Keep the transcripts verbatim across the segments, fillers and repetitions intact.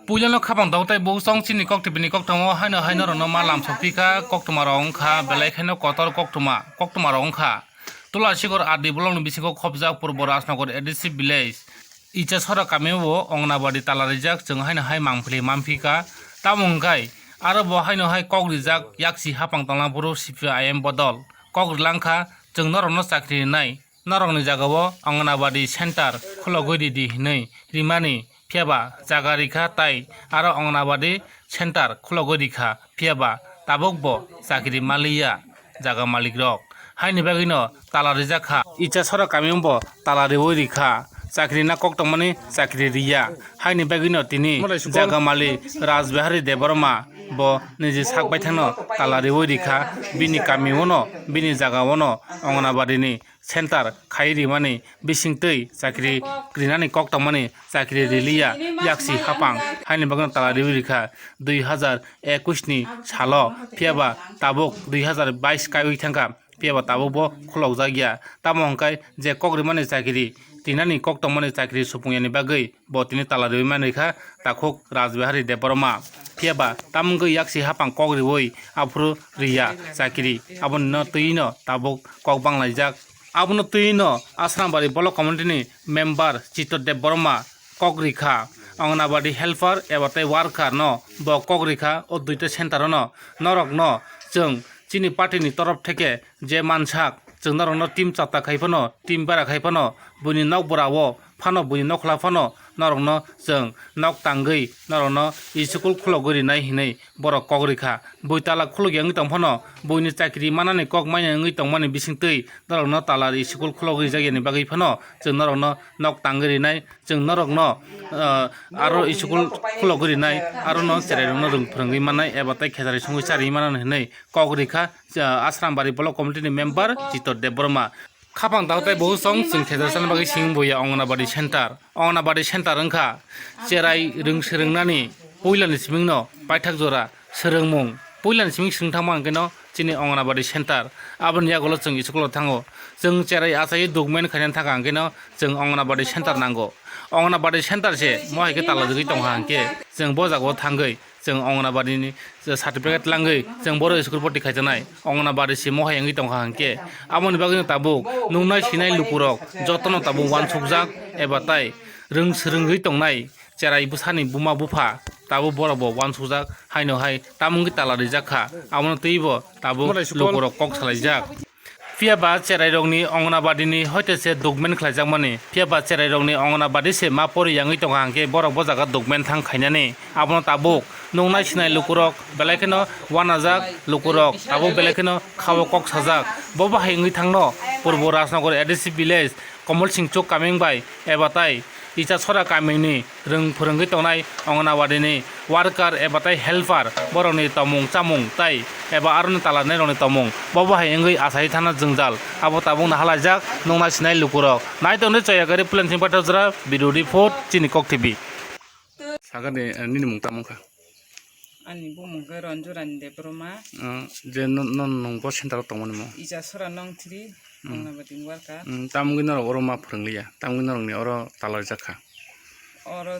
Puilano khapang tau tei bo chong chini kok tibini koktamo haino haino rokno ma lamsok phi kha, koktwma rok wng kha belai khaino kotor koktwma, koktwma rok wng kha. Tula sikor R D block ni bisingo khopjak Purbo Rajnagar A D C village. Icha sora kami o Anganabadi tala rijak, chwng haino hai mangpili mamphi kha. Tamo hwnkhe aro bo haino hai kok rijak yaksi hapang tonglang phuru C P I M bodol kok rilang kha, chwng norokno chakri rinai. Norokni jagao Anganabadi center khulogwi ridi hinwi rimani, phiyaba jaga rikha tai aro Anganabadi center khulogwi rikha, phiyaba tabukbo chakri maliya jaga malikrok. Haini bagwino tala rijak kha. Icha sora kamiyungbo tala riwi rikha. Chakri na kok tongmani chakri riya. Haini bagwino tini jaga malik Rajbihari Debbarma bo niji sak baithangno tala riwi rikha. Bini kamiono, bini jagaono Anganabadini center khai rimani bisingtwi chakri rinani kok tongmani chakri riliya yaksi hapang haini bagwino tala riwi rikha dui hazar ekush ni salo, phiyaba tabuk dui hazar bais kaiwi thangkha, phiyaba tabuk bo khulokjak ya. Tamo hwnkhe je kok rimani chakri rinani kok tongmani chakri supung yani bagwi bo tini tala riwi manwi kha takhuk Rajbihari Debbarma. Phiyaba tamungwi yaksi hapang kok riwi aphuru riya chakri, aboni no twi no tabuk kok banglaijak. Abono twi no Asrambari Block Committee ni member Chitor Debbarma kok rikha, Anganabadi helper eba tei worker no bo kok rikha. O duita center no norok no chwng chini party ni torof theke je mansak, chwng norok no team chata khai phano, team bera khai phano, buini nok bora o phano, buini nokhla phano norokno chwng nok tangwi norokno school khulogwi rinai hinwi borok kok rikha. Bui tala khulogya wngwi tong phano, buini chakri manani kok manya wngwi tongmani bisingtwi norokno tala ri school khulogwi rijakyani bagwi phano chwng norokno nok tangwi rinai, chwng norokno, ah, aro school khulogwi rinai, arono cherairokno rwng phwrwngwi mannai eba tei khejari songwi charwi mannai hinwi kok rikha, ah, Asrambari Block Committee ni member Chitor Debbarma. Khapang tao tei bo song chwng khejal sana bagwi sing bo ya Anganabadi center. Anganabadi center wngkha cherai rwng swrwngnani puilani simingno paithak jora swrwngmung. Puilani siming swrwng thangma hwnkhe no chini Anganabadi center. Aboni yagulo chwng school o thango. Chwng cherai achai document khaina thangkha hwnkhe no chwng Anganabadi center nango. Anganabadi center se mo hai khe tala rwgwi tongkha hwnkhe chwng bo jagao thangwi chwng Anganabadi ni certificate langwi chwng boro school poti khaijaknai. Anganabadi se mohai wngwi tongkha hwnkhe aboni bagwino tabuk nungnai sinai lukurok jotono tabuk uansukjak eba tai rwng swrwngwi tongnai cherai bwsani buma bupha tabuk borok bo uansukjak haino hai tamo wngwi tala rijak kha, abono twibo tabuk lukurok kok salaijak. Phiya ba cherairokni Anganabadini hoite se document khlaijakmani. Phiya ba cherairokni Anganabadi se ma pori yangwi tongkha hwnkhe borok bo jaga document thang khainani. Abono tabuk nungnai sinai lukurok belai kheno uanajak, lukurok tabuk belai kheno khao kok sajak. Bo bahai wngwi thangno Purbo Rajnagar A D C village Komol Singchuk kaming bai eba tai Icha sora kamini rwng phwrwngwi tongnai Anganabadini worker eba tai helper, borokni tomung chamung tai eba aroni talarnairokni tomung, bo bahai wngwi achai thana jwngjal. Abo tabukno halaijak nukna sinai lukurok. Nai tongdi Choyagari Pulensing Pathajora, Bureau Report, Chini Kok T V. Sakani, eh, nini mung tamo wngkha? Ani bumung khe Ranjurani Debbarma. Ah, je no, no, nwng bo center o tongmani mo? Ija sora nong thri, hmm, Anganabadi worker. Hmm, tamo wngwi norok oro ma phwrwng liya? Tamo wngwi norokni oro tala rijak kha? Oro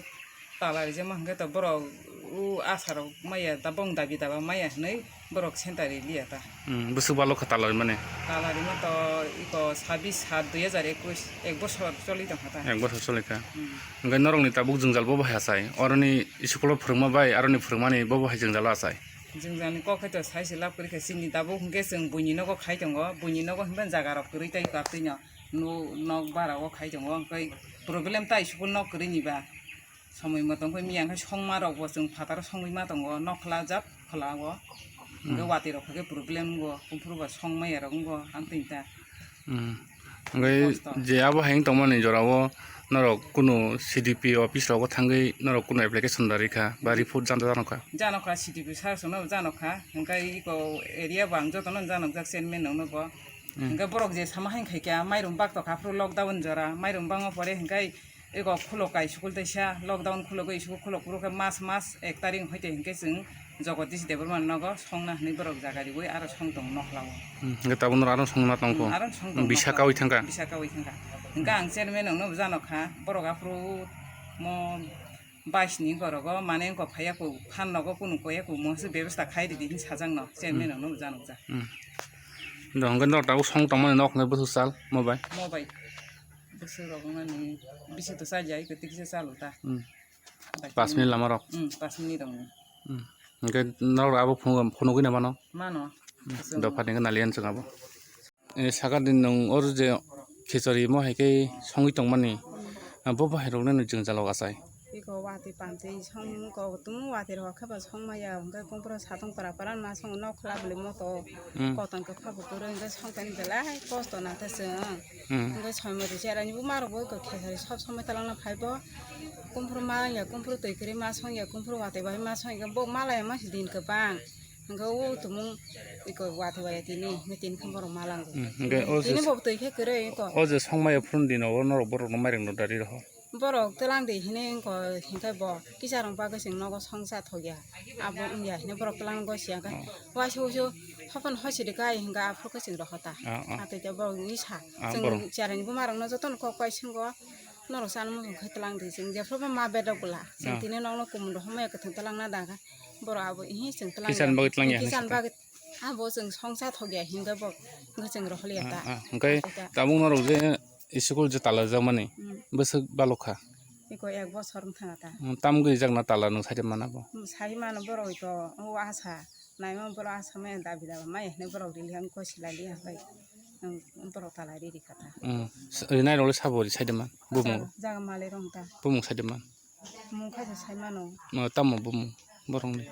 tala rijak ma hwnkhe to borok o asha rok maya da, bong dabi daba maya hwnwi borok center ri liya ta. Hmm, bwswk balo kha tala rimani? Tala rima to iko sabis sat dui hazar ekush, ek bosor choli tongkha ta. Ek bosor choli kha. Hmm. Hwnkhe norokni tabuk jwngjal bo bahai achai? Oroni school o phwrwngma bai aroni phwrwngmani bo bahai jwngjalo achai? Jwngjalni kok khe to sai se lab kwrwi kha, chini tabuk hwnkhe chwng buini nogo khai tongo, buini nogo hwnba jaga rok kwrwi tai kwrwi no, nok bara o khai tongo, hwnkhe problem tai school nok kwrwi ni ba. Somoi motom khe miya khe songma rok bo chwng phataro songwi ma tongo, nok khwlajak khwla o. Hwnkhe, hmm, watwi rok khe problem wngo, kumphuru ba songmaya rok wngo, ang twi ta. Hmm. Hwnkhe kosto. Je abo hai wng tongmani jora o norok kunu C D P office rogo thangwi norok kunu application da rikha ba report jano jano kha? Jano kha, C D P sir songno jano kha, hwnkhe iko area bo ang jotono janokjak chairman rokno bo. Hmm. Hwnkhe borok je sama hai khai kha, mairum bak tokha phuru lockdown jora, mairum bango pore hwnkhe eko khulok kai school teisa, lockdown khulogwi school khulok phuru khe mas mas ek tarik hoite hwnkhe chwng Jagadish Debbarma nogo songna hwnwi borok jaga riwi aro song tongo nokhla o. Hmm, hwnkhe tabuk norok aro songna tongkho? Hmm, aro song tongo. Bisa nokhla kaui thangkha? Bisa kaui thangkha. Hwnkhe ang chairman rokno bo jano kha, borok aphuru mo Bais ni gorogo mane wngkha phaiya ko phan nogo kunu koya ko mungsa bebasta khai ridi hin sajak no chairman no nukjak nukjak. Hmm. Do hwnkhe norok tabuk song tongmani nok hwnkhe bwswk sal mobai? Mobai. Bwswk rok wngmani bisi to chaliya iko tikisa chalo ta. Hmm. Pas minute lama rok. Hmm, pas minute rok. Hmm. Hwnkhe norok abo phunuk, phunugwi na mano? Mano. Hmm. Bwswk. Dopha ni naliyan chwng abo. Eh, saka din nwng oro je khichari mo hai khe songwi tongmani, ah, bo bahai rokno nwng jwngjal o achai. Iko watwi pantwi song ko tum watwi rok khe ba song maya hwnkhe kompro satong para para ma song nok khla bwlwi moto. Hmm. Koton khe kha bo kwrwi hwnkhe song tani belai kosto nang khe chwng. Hmm. Hwnkhe soimwtwi cherani buma rok bo iko khichari sob somoi twlangna phai bo kompro ma ya kompro twi kwrwi ma song ya kompro watwi bai ma song ya bo malaya ma si din kwbang. Hwnkhe o tumung iko watwi waya tini, hwnkhe tini khe borok malango. Hmm, hwnkhe o je tini bo twi khe kwrwi iko. O je songmaya phuruni dino o norok borokno mairang no dari roho. Borok twlang di hini iko hwnkhe bo kisa rong bagwi chwng nogo songsa thokya. Abo wngya hini borok twlang go siya khe. Oh. Waisa usu hopon hosi de kai hwnkhe aphuru khe chwng roho ta. Ah, ah. Atwi khe borok ni sa. Ah, chwng borok. Cherani buma rokno jotono kok pai singo. Norok chana muchung khe twlang di chwng jephru ma bedok bwla. Chwng ah. Tini nokno kumun rohormaya kwthwng twlang na da khe. Borok abo ihi chwng twlang kisan ya. Bagwi twlang ya kisan bagwi abo chwng songsa thok ya hingkhe bo hingkhe chwng rohor ya ta. Ah, ah. Hingkhe tabuk norok je school je tala jakmani hmm. Bwswk balok kha? Iko ek bosor wng thana ta. Hmm, tam gwi jakna tala nwng saide mana bo? Hmm, sai mano borok iko o asa naima borok asa maya dabi dabi maya hwnwi borok rili ang koi silai li hwnkhai borok tala riri kha ta. Hmm, rinai rok le sabo ri saide man bumung? Jaga malik rok ta. Bumung saide man? Mung khaisa sai mano. Mo tamo bumung borokni?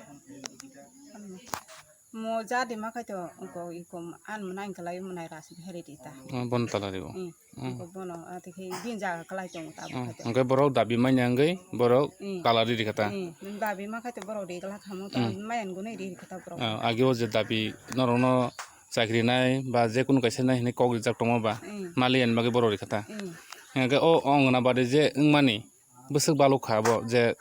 Mo jadi ma khaito ko iko an mwnai kalai mwnai rasi bheri di ta. Oh, bono tala ribo. Hmm. Hmm. Ko bono ati khe din jaga kalai tong ta. Hmm. Khaito. Hingke borok dabi manya hingke borok hmm. Tala riri kha ta. Hmm. Dabi ma khaito borok ri kala khamu ta hmm. Mayan gunai riri kha ta borok. Ah, agi o je dabi norokno chakri nai ba je kunu kaisa nai hinui kok rijak tongma ba hmm. Mali ani bagwi borok ri kha ta. Hmm. Hingke o ong na bade je wngmani. Bwswk balok kha abo je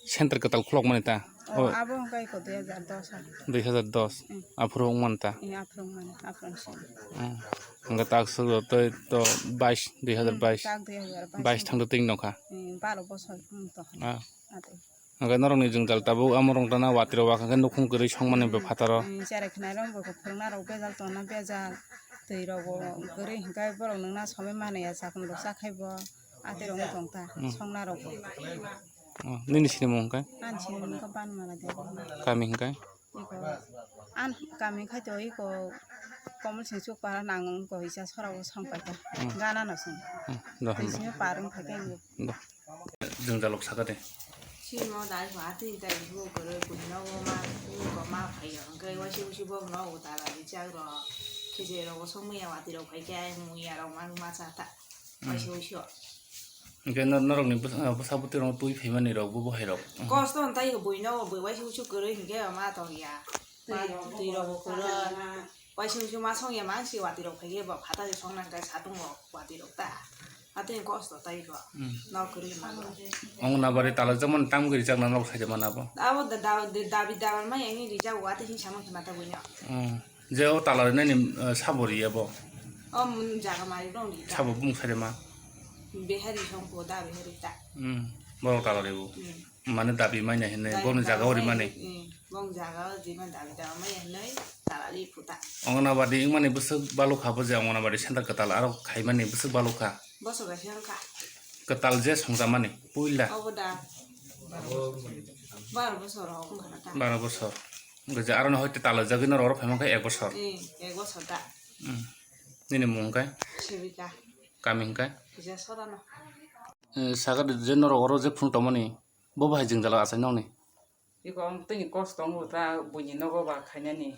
center kwtal khulokmani ta? Oh, oh. Abo hwnkhe iko dui hajar dos a. Dui hajar dos. Hmm. Aphuru wngmani ta? Hmm, aphuru wngmani, aphuru wngsi. Hmm. Hwnkhe tak swk tei to bais, dui hajar bais. Hmm, tak dui hajar bais. Bais thangto tei nokha. Hmm, baro bosor, hmm, to. Ah. Ate. Hwnkhe norokni jwngjal tabuk amo rwngtana watwi rok wakha khe nukhung kwrwi songmani hmm. Bo phataro. Hmm, cherai khwnai rok bo phwrwngna rok bejal tongna bejal. Twi rok bo kwrwi hwnkhe borok nwngna somoi mani ya chakmung rok chakhai bo. Ate rok wng tong ta, hmm. Songna rok bo. Oh, nini sinimung hwnkhe? Ani sinimung wngkha Banmala Debbarma. Kami hwnkhe? Iko, an kami khai to iko Komol Singh Chukpara nang wngko isa sora o song paita. Hmm. Gana no song. Hmm, do, twi do. Sini parung khai ke. Do. Jwng jalok saka de. Simo dai ba tin tai bu kore bu no ma bu ko ma phai yo. Hwnkhe waisi wusi bo no utala di chak ro. Kije ro song muya wati ro khai ke ai muya ro ma ma cha ta. Hmm. Waisi wusi o. Hingke nor-, norokni bwsa-, bwsa bwtwi rok twi phaimani rok bo bohai rok. Kosto hwn tei bui no bui waisi wuisu kwrwi hingke ma tong ya. Ma twi rok bo kwrwi. Waisi wuisu ma song ya ma si watwi rok phai khe bo phata se song nang khe satung rok watwi rok ta. Atwi kosto tei bo. Hmm. No kwrwi ma. Anganabadi tala jamon tam gwi rijak na norok sai de mana bo. Abo da, da, da, dabi daban ma yang rijak watwi hin samang khna ta bui no. Hmm. Je o tala rinani, eh, sabo riya bo? O, mm, jaga malik rok ri ta. Sabo bumung sai de ma? Behari song ko da behari ta. Hmm. Borok tala ribo. Hmm. Mane dabi manya hinwi, dabi, borokni jaga o rimani. Hmm. Bong jaga o rima dabi dabi manya hinwi tala ri phuta. Anganabadi wngmani bwswk balok kha bo je Anganabadi center kwtal aro khaimani bwswk balok kha. Bosor bai se wngkha. Kwtal je songjakmani puila. Obo da. Baro bosor rok wngkha na ta. Baro bosor. Hwnkhe je aroni hoite tala jagwi norok oro phaima khe ek bosor. Eh, ek bosor da. Hmm. Nini mung khe? Sevika. Kami hwnkhe? Kisa sodano. Eh, sakha de je norok oro je phunuk tongmani, bo bahai jwngjal achai nokni? Iko ang tini kosto wngo ta buini nogo ba khainani.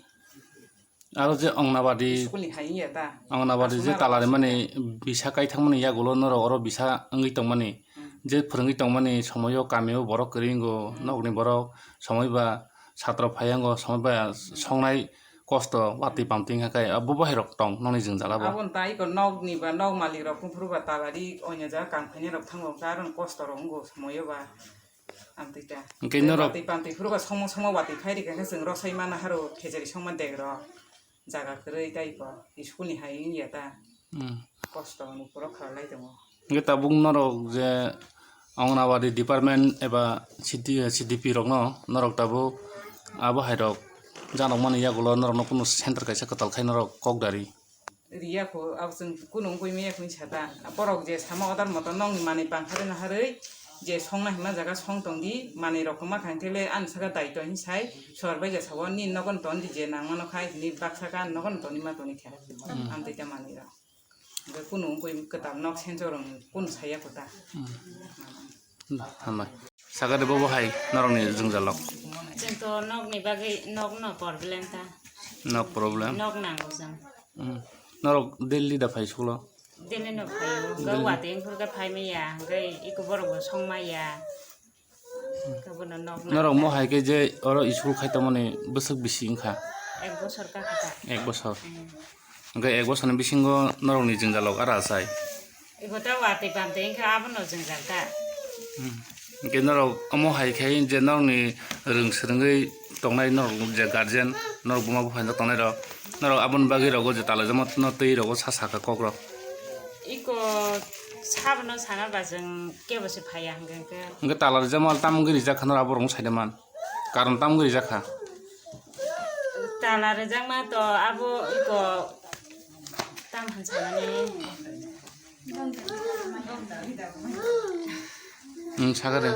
Aro je Anganabadi, school ni hai wngya ta. Anganabadi je tala rimani bisa kai thangmani yagulo norok oro bisa wngwi tongmani. Hmm. Je phwrwngwi tongmani somoio kamio borok kwrwi wngo, hmm, nokni borok somoi ba satro phaiyango, somoi ba, hmm, songnai kosto watwi pamtwi wngkha khe abo bahai rok tong nokni jwngjal abo. Aboni tai iko nokni ba nok malik rok phuru ba tala ri onya jaga kam khainai rok thango wngkha aro kosto rok wngo somoio ba. Amtwi ta. Hwnkhe norok watwi pamtwi phuru ba somo somo watwi phai rikha khe chwng rosai mana haro khejari songma dek rok. Jaga kwrwi tei bo school ni hai wngya ta. Hmm. Kosto ni puro khalai tongo. Hwnkhe tabuk norok je Anganwadi department eba C D, C D P rokno norok tabuk abo hai rok janokmani yagulo norokno kunu center kaisa kwtal khai norok kok dari. Riya kho, abo chwng kunu wngwi maya kho hinwi sa ta. Borok je sama order moto nokni manwi pang harwi naharwi je songna hima jaga song tong di, manwi rok kwma kha hwnkhe le ani saka daito hinwi sai, sor bai ja sabo nini nogo no ton di je nang mano khai hinwi baksa kha nogo no toni ma toni kha. Hmm. Amtwi ta manwi rok. Hwnkhe kunu wngwi kwtal nok sensor wng kunu saya kho ta. Hmm. Hambai. Sakari bobo hai norokni jwngjalok. Chwng to nokni bagwi nokno problem ta. Nok problem. Nok nango chwng. Hmm. Norok daily da phai school-o? Daily no phaio. Daily. Hwnkhe watwi wngkhorkhe phai maya, hwnkhe iko borok bo song maya. Hwnkhe bono nok nang. Norok mo hai khe je oro school khai tongmani bwswk bisi wngkha? Ek bosor ka kha ta. Ek bosor. Hmm. Hwnkhe ek bosorni bisingo norokni jwngjalok ara achai? Ibo ta watwi pamtwi wngkha abono jwngjal ta. Hmm. Hwnkhe norok omo hai khai je norokni rwng swrwngwi tongnai norok je guardian, norok buma buphang tongnai rok, norok aboni bagwi rogo je talaijakma no twi rogo sa sakha kok rok. Iko sabono sana ba chwng kebo se phaiya hwnkhe hwnkhe. Hwnkhe talaijakma tamo wngwi rijak kha norok aborok wng saide man. Karon tamo wngwi rijak kha? Tala rijakma to abo iko tam han sanani. Hmm, sakha de.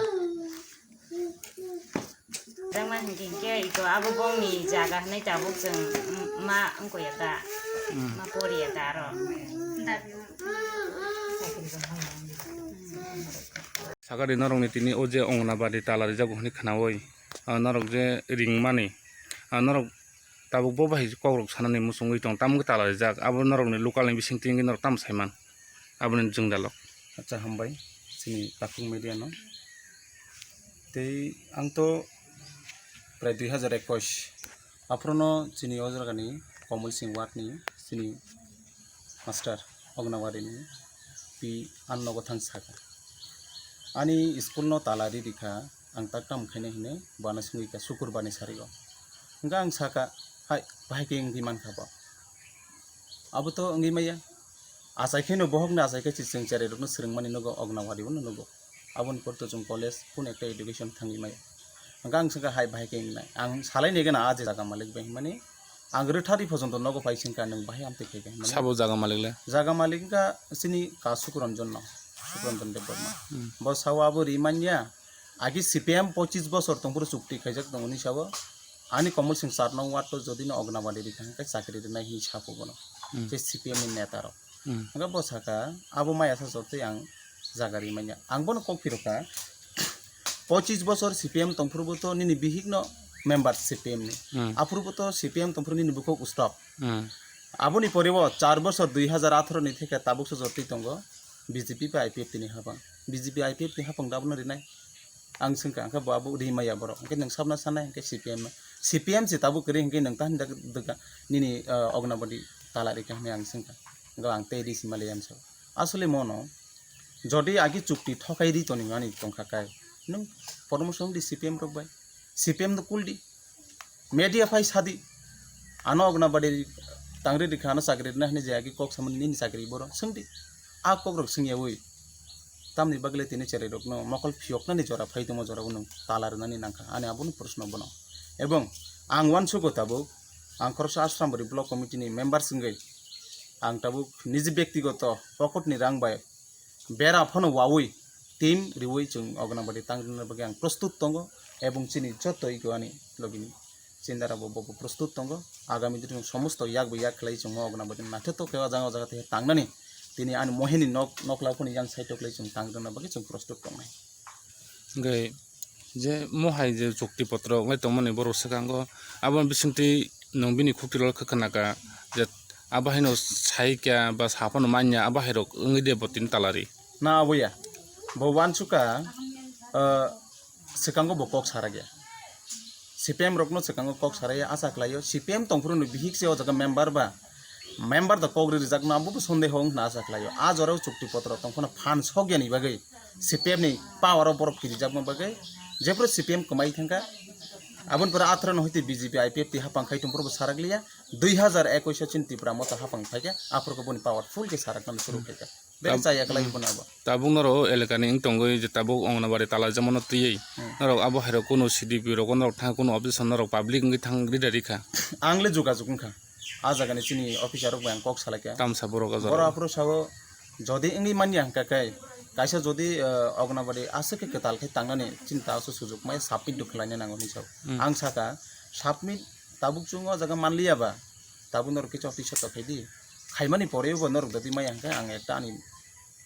Rijakma hinkhe hinkhe iko abo bongni jaga hinwi tabuk chwng ma wngkhoya ta. Hmm. Ma poriya ta aro. Sakari norokni tini o je Anganwadi tala rijak hwnwi khnaui, ah, norok je ringmani, ah, norok tabuk bo bahai kokrok sanani muchungwi tong, tamo khe tala rijak, abo norokni local ni bisingtwi wngwi norok tamo saiman aboni jwngjalok? Acha, hambai chini takhuk media no. Tei ang to prai dui hazar ekwis aphuru no chini o jaga ni Komol Sing ward ni chini master Anganwadi ni pi ang nogo thang saka. Ani school no tala ri rikha, ang tak tam khaina hinwi bana sungwi kha sukurbar ni sari o. Hwnkhe ang saka, hai, bahai khe wngwi mankha bo. Abo to wngwi maya. Achai khe no bohok no achai khe chwng cherai rok no swrwngmani nugo, Anganwadi bo no nugo. Aboni por to chwng college, kun ekta education thangwi maya. Hwnkhe ang swngkha hai bahai khe wngnai. Ang salai ni gana a je jaga malik bai hwnmani, ang rwthari phojonto nogo pai swngkha nwng bahai amtwi khe khe hwnmani. Sabo jaga malik le? Jaga malik wngkha chini ka Sukuranjan no, Sukuranjan Debbarma. Hmm. Bo sao abo ri manya, agi C P M pochis bosor tongphuru chukti khaijak tongo ni sao. Ani Komol Sing char nong ward to jodi no Anganwadi rikha hwnkhe chakri rwnai hinwi sako bono. Hmm. Je C P M ni neta rok. Hmm. Hwnkhe bo saka, abo maya sa jortwi ang jaga ri manya. Ang bono kok phirokha, pochis bosor C P M tongphuru bo to nini bihik no member C P M ni. Hmm. Aphuru bo to C P M tongphuru nini bukhuk stop. Hmm. Aboni pore bo char bosor dui hazar atharo ni theke tabuk so jortwi tongo B J P bai I P F T ni hapang. B J P I P F T ni hapang da abono rinai. Ang swngkha, hwnkhe bo abo ri maya borok. Hwnkhe nwng sabna sanai, hwnkhe C P M no. C P M se tabuk kwrwi hwnkhe nwng ta hinda dwka nini, ah, Anganwadi tala rikha hwnwi ang swngkha. Hwnkhe ang tei ri sima le yamsa. Asole mono jodi agi chukti thokai ri toni ani tongkha kai. Nwng promotion di C P M rok bai. C P M no kul di. Media phai sadi. Ano Anganwadi tangri rikha, ano chakri rina hwnwi je agi kok samani nini chakri boro. Swngdi. A kok rok swngyawi. Tamni bagwi le tini cherai rokno mokol phiyoknani jora phai tongma jora bo nwng tala rwnani nangkha. Ani abono proshno bono. Ebong ang uansugo tabuk, ang khoroksa Asrambari block committee ni members wngwi ang tabuk niji bektigoto pocket ni rang bai bera phano wawi team riwi chwng Anganwadi tang rwna bagwi ang prostut tongo, ebong chini joto ego ani logini chindara bo, bo, bo prostut tongo. Agami dino somosto yak bai yak khlai chwng Anganwadi naithotok khe o jaga o jaga tei tangnani tini ani mohini nok, nokla phano yang saitok lai chwng tang rwna bagwi chwng prostut tongnai. Hwnkhe je mohai je chukti potro wngwi tongmani borok swkango, aboni bisingtwi nwng bini khukti rok khe khna kha je abo haino sai kya ba sa phano manya, abo hai rok wngwi de bo tini talari. Na aboya, bo uansuka, ah, swkango bo kok sarakya. C P M rokno swkango kok saraya, acha khlaio C P M tongphuru no bihik se o jaga member ba, member da kok ri rijak no abo bo sondeho wng hna acha khlaio. A jorao chukti potro tongphano phan sokya ni bagwi C P M ni power o borok kirijakma bagwi jephuru C P M kwmai thangkha, aboni pore atharo no hoite B J P I P F T hapang khai tongphuru bo sarak liya, dui hazar ekwis o chini Tipra Motha hapang phaikha, aphuru khe boni power full khe saraknani suru khaikha. Bere chaya kalai hmm, bono abo. Tabuk norok o elakani wng tongwi je tabuk Anganwadi talaijakmano twiwi hmm, norok abo hairok kunu C D P rok norok thang kunu opposition norok public wngwi thang rida rikha. Ang le jogajog wngkha. A jagani chini officer rok bai ang kok salaikha. Tamsa borok o jora. Borok aphuru sao jodi wngwi manya hwnkha khe kaisa jodi, eh, Anganwadi aswk khe kwtal khe tangnani chini ta aswk sujuk maya submit do khlaina nango hinwi sao. Hmm. Ang sakha submit tabuk chwng o jaga manliya ba tabuk norok kisa office o tokhaidi. Khaimani poreo bo norok dadi maya hwnkhe ang ekta ani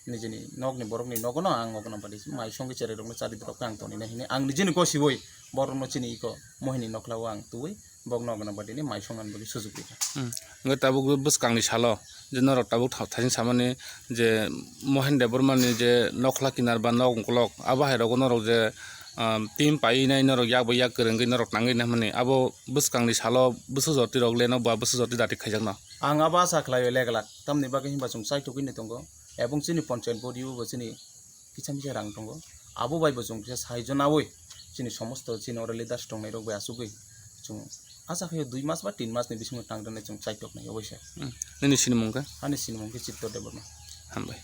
nijini nokni borokni nogono ang Anganwadi mai songwi cherai rokno chari rok ang tonina hini ang nijini gosiwi borokno chini iko mohini nokhlao ang twi bokno Anganwadi ni mai songnani bagwi sujuk rikha. Hmm. Hwnkhe tabuk bwskangni salo je norok tabuk tha-, thaiching samani je Mohen Debbarma ni je nokhla kinar ba nok ukolok abo hai rogo norok je, um, team paiwi nai norok yak bai yak kwrwngwi norok tangwi nai hwnmani abo bwskangni salo bwsajwk rok le no ba bwsajwk dati khaijakno. Ang abo asa khlaio leglak, tamni bagwi hinba chwng chaithogwi ni tongo, ebong chini panchayat body o bo chini kisa misa rang tongo, abo bai bo chwng kisa saijo naui chini somosto chini oro leaders tongnai rok bai achugwi chwng asa khaio dui mas ba tin mas ni bisingo tang rwnai chwng chaithok nai oboisa. Hmm. Nini sinimung khe? Ani sinimung khe Chittor Debbarma. Hambai.